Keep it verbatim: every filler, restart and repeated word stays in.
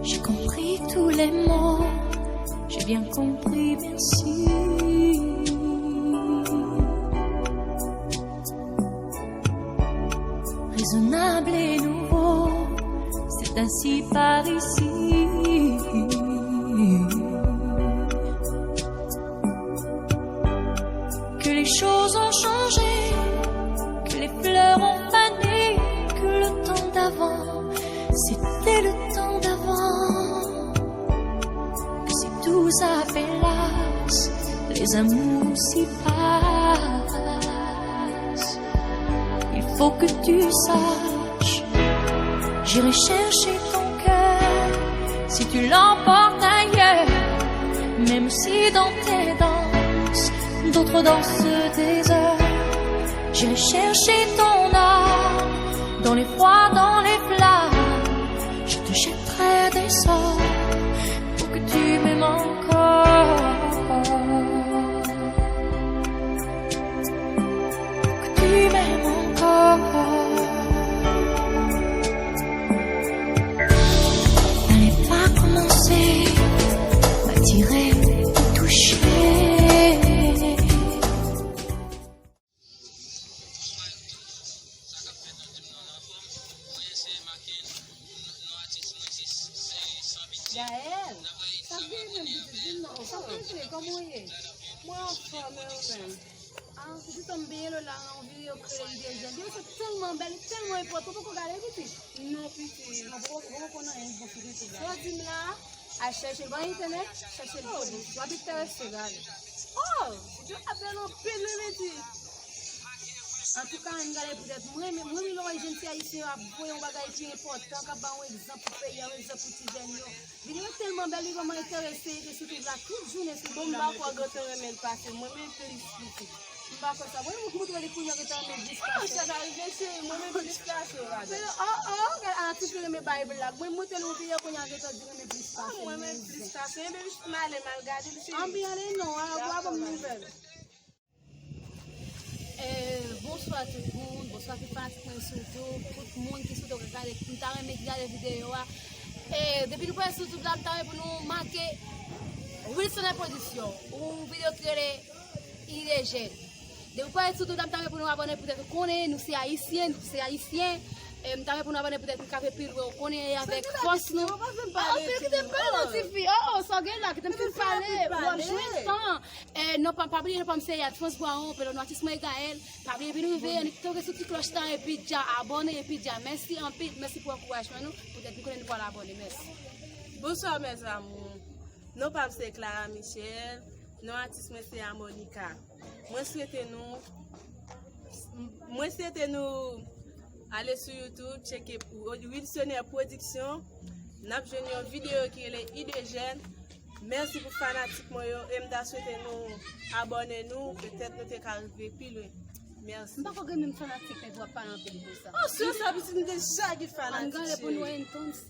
J'ai compris tous les mots, j'ai bien compris, merci. Raisonnable et nouveau, c'est ainsi par ici. Que les choses ont changé, que les fleurs ont fané, que le temps d'avant, c'était le temps d'avant. Que si tout ça fait las, les amours s'y passent. Il faut que tu saches, j'irai chercher ton cœur si tu l'emportes ailleurs. Même si dans tes danses, d'autres dansent des heures, j'irai chercher ton âme dans les froids, dans les flammes. Je te jetterai des sorts pour que tu m'aimes encore. Pour que tu m'aimes encore. Fallait pas commencer, m'attirer, me toucher. Gaël, sa vle menm pitit, vin non, sa vle, kòman w ye? Mwen anfòm, e ou menm? Ah, pitit, m byen lè w la, nan yon videyo kreye Idejèn. Videyo sa tèlman bèl, tèlman enpòtan, ou poko gade l pitit? Non, pitit, mwen poko, poko konn anyen bon sou videyo la. Sa w di m la? Al chèche l bò entènèt, chèche l pou ou. W ap enterese gade. Oh, videyo a bèl anpil wi, pitit. Antouka, ann gade poutèt mwen, men mwen, mwen lè w wè jèn fi ayisyen yo ap voye yon bagay ki enpòtan, k ap ba yon egzanp pou peyi a, yon egzanp pou ti jèn yo. Videyo tèlman bèl, li vrèman enterese, rete sou YouTube la tout jounen sou YouTube la. Bon, m pa kwè w gentan renmen l pase mwen, men plis pitit. M pa kwè sa. Bon, mwen montre li kounye a gentan renmen l plis pase. Oh, sa ka rive, cheri, mwen menm plis pase w, gade. Oh, oh, gade, a ti fi renmen Bible la. Mwen montre l yon videyo kounye a gentan di renmen plis pase. Ah, mwen menm plis pase. Enben, m ale, m al gade l, cheri. Anben, ale non, a, w a ban m nouvèl. Eh, bonswa tout moun, bonswa tout fanatik mwen sitou, tout moun ki swete gade, m ta renmen ki gade videyo a. Eh, depi nou pase sou YouTube la, m ta renmen pou nou make Wilsoner Production, yon videyo ki rele Idejèn. Depi nou pase sou YouTube la, m ta renmen pou nou abòne, poutèt ou konnen nou se ayisyen, nou se ayisyen. Eh, m ta renmen pou nou abòne, poutèt nou ka rive pi lwen, ou konnen, e avèk fòs nou. Oh, oh, kite m pale, non, tifi. Oh, oh, sa w gen la, kite m fin pale, w ap jwenn tan. Eh, non, pa, pa bliye, non, pa m se Yad France Bwawon, epi non atis mwen Gaël. Pa bliye vin rive, annik toke sou ti klòch la, epi dja abòne, epi dja mèsi anpil, mèsi pou ankourajman nou, poutèt nou konnen nou pral abòne, mèsi. Bonsoir mes amours. Non pa m se Clara Michel, non atis mwen se Amonica. Mwen swete nou, mwen swete nou ale sou YouTube, tcheke Wilsoner Production. N ap jwenn yon videyo ki rele Idejèn. Mèsi pou fanatik mwen yo, e m ta swete nou abòne nou, petèt nou te ka rive pi lwen. Mèsi. M pa kwè gen menm fanatik, men w ap pale anpil konsa. Oh, sou sa, pitit, m deja gen fanatik, cheri. Ann gade pou nou entans.